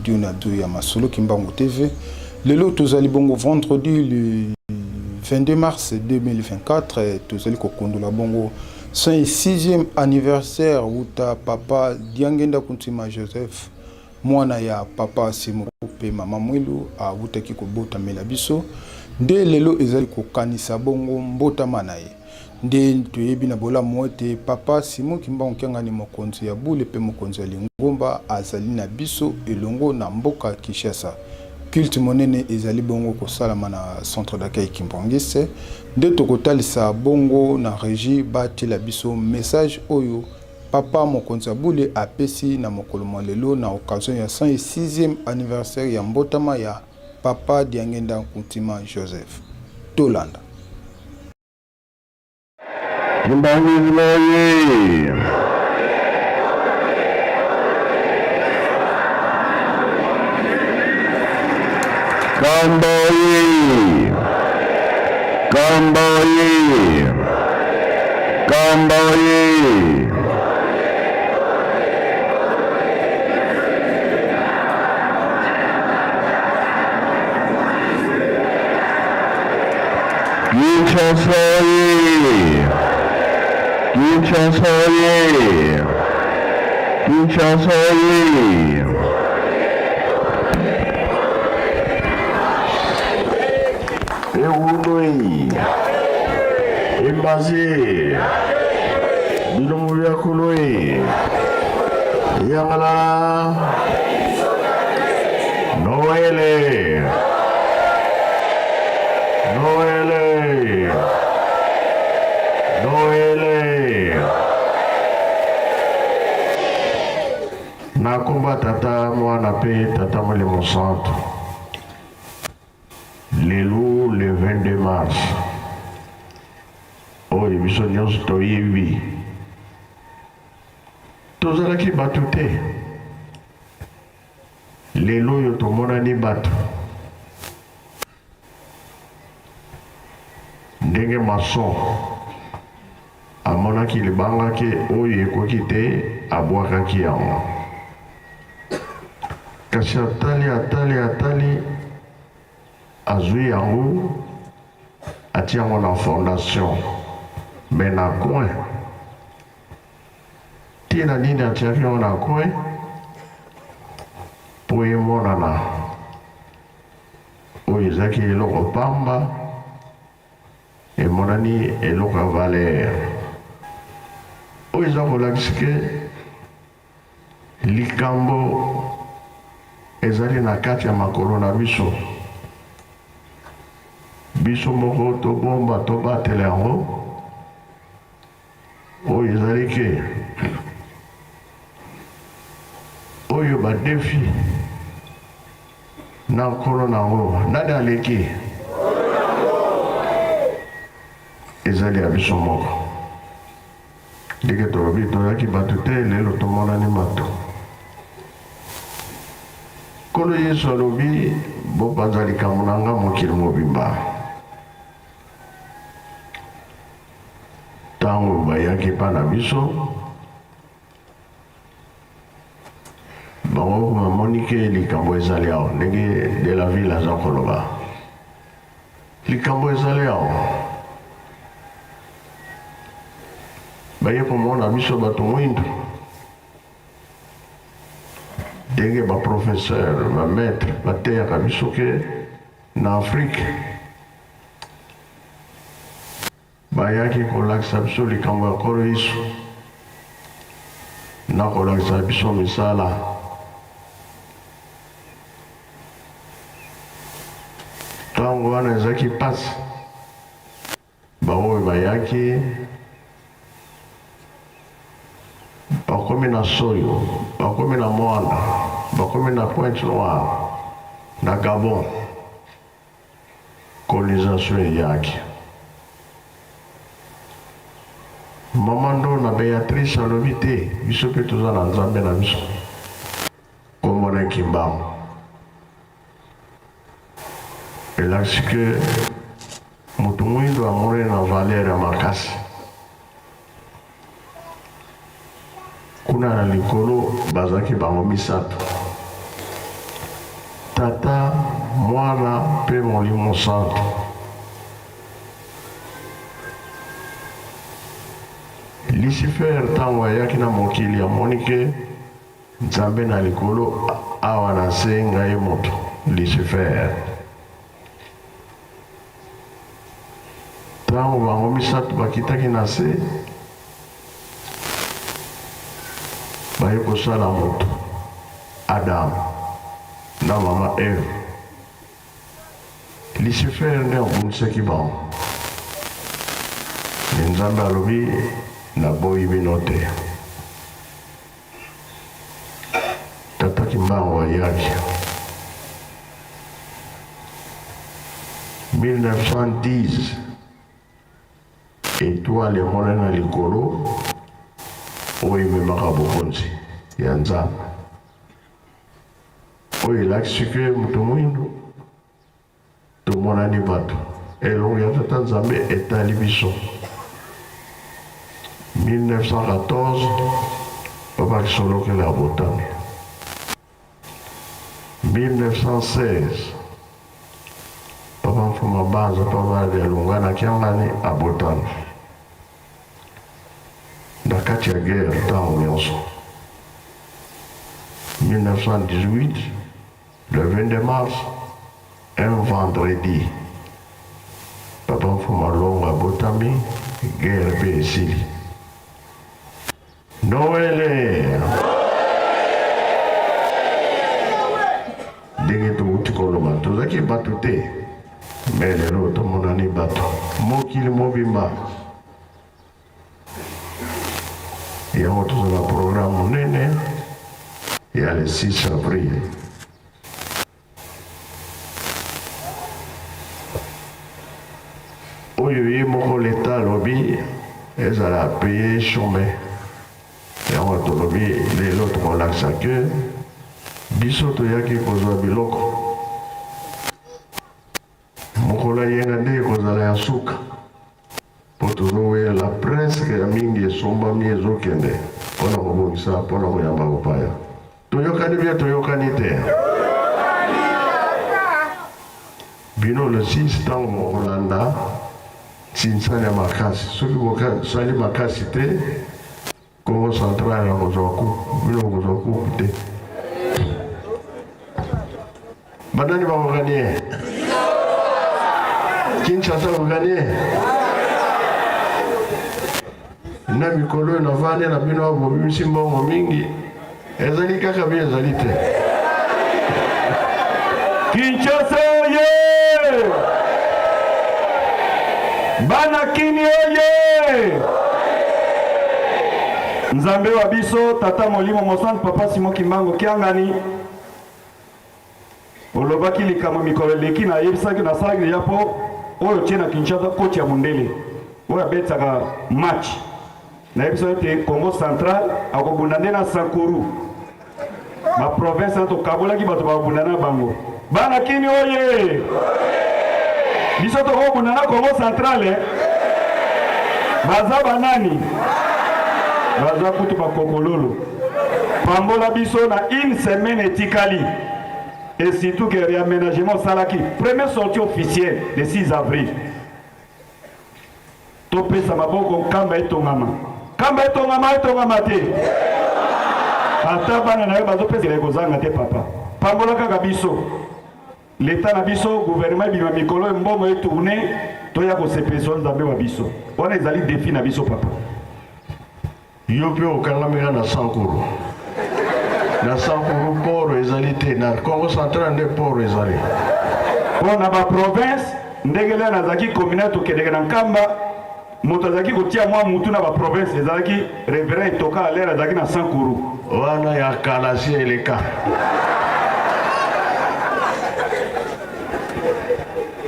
studio na biso ya Masolo Kimbangu TV. Lelo tozali bongo vendredi le 22 mars 2024, tozali kokundola bongo 106e anniversaire wuta papa Diangenda Kuntima Joseph, mwana ya papa Simo pe mama Mwilu awutaki kobotamela biso. Nde lelo ezali kokanisa bongo mbotama na ye. Nde toyebi na bolamu ete papa Simon Kimbangu Kiangani, mokonzi ya bule pe mokonzi ya lingomba, azali na biso elongo na mboka Kinshasa. Culte monene ezali bongo kosalama na centre d'accueil Kimbanguiste. Nde tokotalisa bongo na regie batiela biso message oyo papa mokonzi ya bule apesi na mokolo mwa lelo na occasion ya 106e anniversaire ya mbotama ya papa Diangenda Nkuntima Joseph. Tolanda. Kimbanguisme oye! Kamba oye! Kamba oye! Kamba oye! Kinshasa oye! Kinshasa oye! Kinshasa oye! Ewunoi! Embaze! Bino byakuloi! Yangala! Noele! Noele! Noele! Nakomba tata mwana mpe tata molimo santu. Lelo le 22 mars oyo biso nyonso toyebi tozalaki bato te. Lelo oyo tomonani bato ndenge maçon amonaki libanga ke oyo ekoki te abwakaki yango, kasi atali atali atali azwi yango atia yango na fondation mais na coin. Ntina nini atiaki yango na coin? Mpo emonana oyo ezalaki eloko pamba, emonani eloko ya valeur. Oyo eza kolakisa ke likambo ezali na kati ya makolo na biso. Biso moko tobomba, tobatela yango. Oyo ezali ke oyo badefi na nkolo na yango nani aleki ezali ya biso moko. Ndenge tolobi tozalaki bato te, lelo tomonani bato. Nkolo Yesu alobi bopanza likambo na nga mokili mobimba. Ntango bayaki epai na biso, bango bamoni ke likambo ezali awa, ndenge de la ville aza koloba, likambo ezali awa. Baye komona biso bato mwindu, ndenge ba professeur ba maître bateyaka biso ke na Afrique Bayaki kolakisa biso likambo ya Nkolo Yesu na kolakisa biso misala. Ntango wana ezalaki mpasi, baoyo bayaki bakomi na Soyo, bakomi na Moanda, bakomi na Pointe Noire, na Gabon. Colonisation eyaki. Mama Ndona Beatrice alobi te, biso mpe toza na Nzambe na biso, kombo na Kimbangu. Elakisi ke moto mwindo amonani na valeur ya makasi kuna na likolo. Bazalaki bango misato. Mwana mpe Molimo Santu. Lucifer ntango ayaki na mokili amoni ke Nzambe na likolo awa na se ngai moto Lucifer. Ntango bango misato bakitaki na se baye kosala moto Adam na mama Eve. Lucifer nde abundisaki bango. Me Nzambe alobi naboyi bino te. Tata Kimbangu ayaki 1910 etoile emonani na likolo oyo ememaka bokonzi ya Nzambe oyo elakisi ke moto mwindu Tomonani bato. Elongi ya Tata Nzambe etali biso. 1914 Papa Kisolokele abotami. 1916 Papa Mfuma Banza Papa Dialungana na Kiangani abotami. Na kati ya guerre ntango nyonso. 1918 Le 22 mars, un vendredi, Papa Mfuma Longo abotami, guerre mpe esili. Noele! Ndenge towuti koloba, tozalaki bato te, me lelo tomonani bato. Mokili mobimba yango toza na programme monene ya le 6 avril. Oyo ye moko leta alobi ezala paye chome yango tolobi lelo tokolakisa ke biso toyaki kozwa biloko. Mokolo ya yenga nde ekozala ya suka mpo tozowela presque ya mingi esombami ezokende mpo na kobongisa mpo na koyamba bopaya. Toyokani bien toyokani te? Bino le 6 ntango bokolanda nsinsani ya makasi, soki bosali makasi te Kongo central akozwa coupe, bino bokozwa coupe te. Banani bakoganie? Kinshasa akoganie? Na mikolo oyo navandi na bino awa bobimisi mbongo mingi, ezali kaka bien ezali te. Kinshasa oye! Bana Kini oye! Nzambe wa biso Tata Molimo Mosantu Papa Simon Kimbangu Kiangani olobaki likambo mikolo eleki nayebisaki nasalaki deja mpo oyo tie na Kinshasa coach ya mondele oyo abetisaka match nayebisa yo ete Congo central akobunda nde na Sankuru ba province na tokabolaki bato bakobunda na bango bana kini oye biso tokobunda na Congo central eh? baza banani baza kutu bakokololo pambola biso na une semaine etikali et surtout que réaménagement osalaki première sortie officielle le 6 avril Topesa maboko nkamba etongama. Nkamba etongama etongama te. Ata bana na yo bazopesa ekozanga te papa. Pambola kaka biso. Leta na biso gouvernement ebima mikolo oyo mbongo etourne toya kosepelisa Nzambe wa biso. Wana ezali defi na biso papa. Yo mpe okangami kaka na Sankuru. Na Sankuru poro ezali te, na Congo central nde poro ezali. Mpo na ba province ndenge lea nazalaki communal tokendeke na Nkamba, moto azalaki kotia mwa mutu na ba province ezalaki reverend Etoka alere azalaki na Sankuru. Wana ya kala si eleka.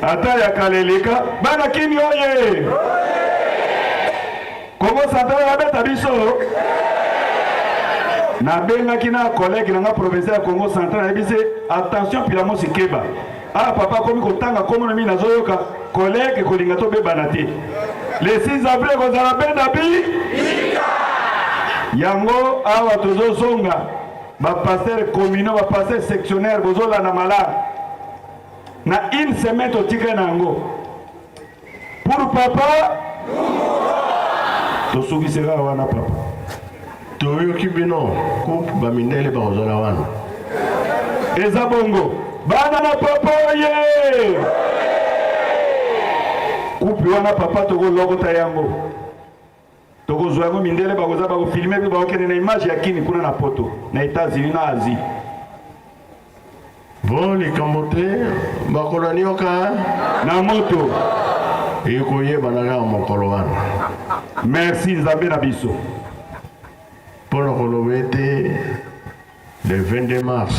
Ata ya kala eleka, bana Kini oye! Kongo Central abeta biso. Nabengaki na collègue na nga provincial ya Kongo Central nayebisi attention Pilamosi keba. Ah papa akomi kotanga kombo na mingi nazoyoka collègue kolinga tobebana te. Le 6 avril ekozala benda bi yango awa tozozonga ba pasteurs communaux ba pasteurs sectionnaires bozolanda malamu. Na une semaine totikali na yango pour papa tosukisi kaka wana papa. Toyoki bino coupe bamindele bakozala wana. Eza bongo bana na papa oye coupe wana papa tokolokota yango tokozwa yango mindele bakoza bakofilme mpe bakokende na image ya kini kuna na poto na États-Unis na Asie. Bon likambo te makolo ya nioka na moto ekoyebana kaka mokolo wana. Merci Nzambe na biso. Mpo na koloba ete le 22 mars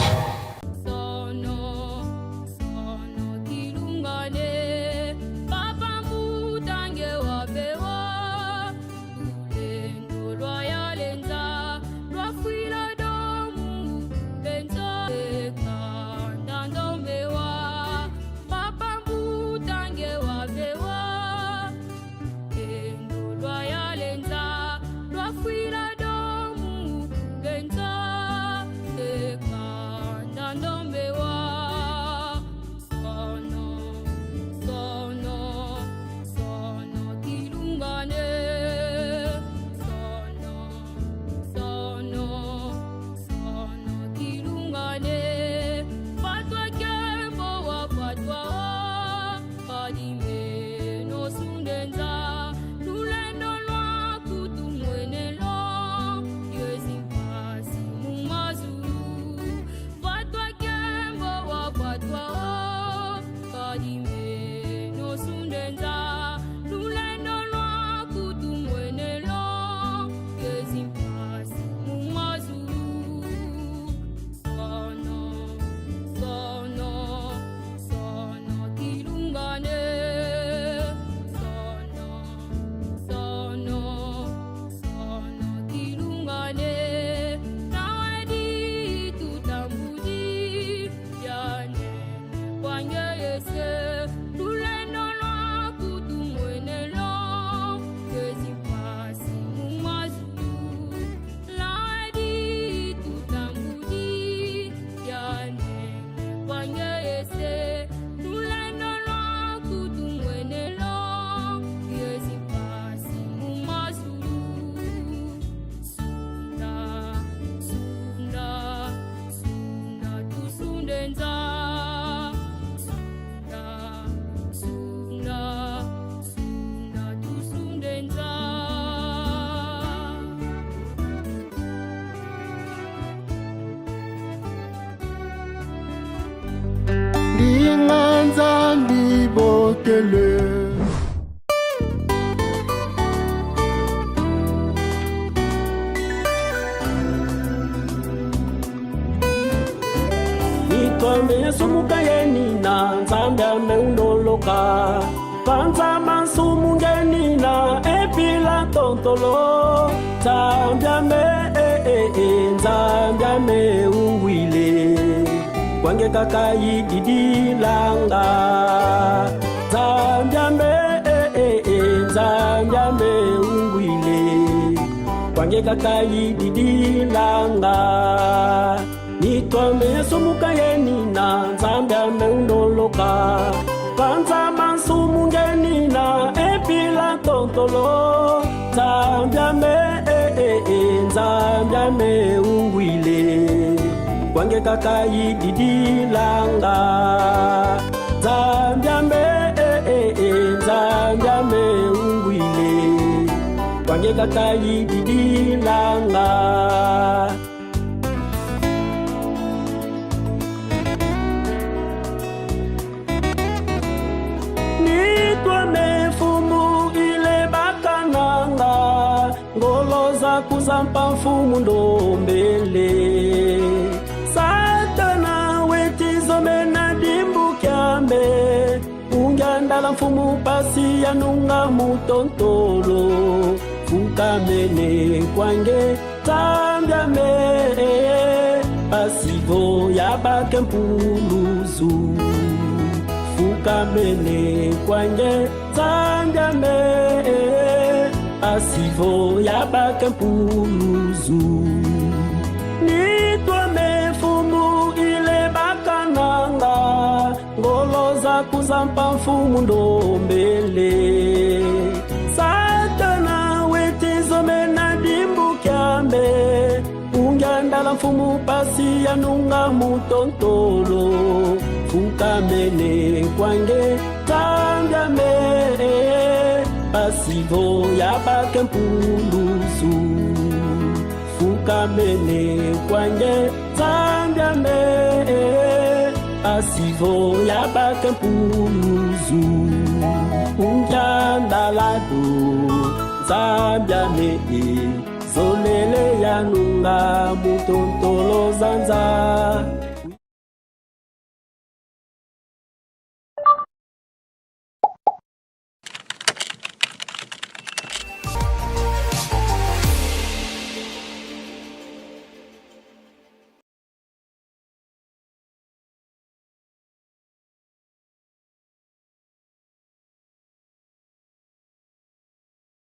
Linga Nzambi bokele. Nitwambe sumuka yenina Nzambe ameundoloka panza mansumu ngenina epila tontolo Nzambe ame eh, eh, eh, Nzambe ame ungwile kwange kaka yididilanga Nzambe ame eh, eh, eh, Nzambe ame ungwile kwange kaka yididilanga Nitwambe sumuka yenina Nzambe ameundoloka panza mansumu ngenina epila tontolo Nzambe ame eh, eh, eh, Nzambe ame ungwile kwange kaka yididilanga Nzambe ame eh, eh, eh, Nzambe ame ungwile kwange kaka yididilanga Nitwame mfumu ile bakananga ngoloza kuzampa mfumu ndombele Satana wetizomena dimbukyambe ungyandala mfumu pasi yanunga mutontolo fukamene kwange Nzambe pasivo ya bakempuluzu fukamene kwange Nzambe pasivo ya bakempuluzu Nitwame mfumu ile bakananga ngoloza kuzampa mfumu ndombele. Satana wetizomena dimbukyambe ungyandala mfumu pasi ya nunga mutontolo. Fukamene kwange tambyame pasivo ya bake mpuluzu. Fukamene kwange tambyame pasivo ya bake mpuluzu. Ungyandalado zambyame zolele ya nunga mutontolo zanza.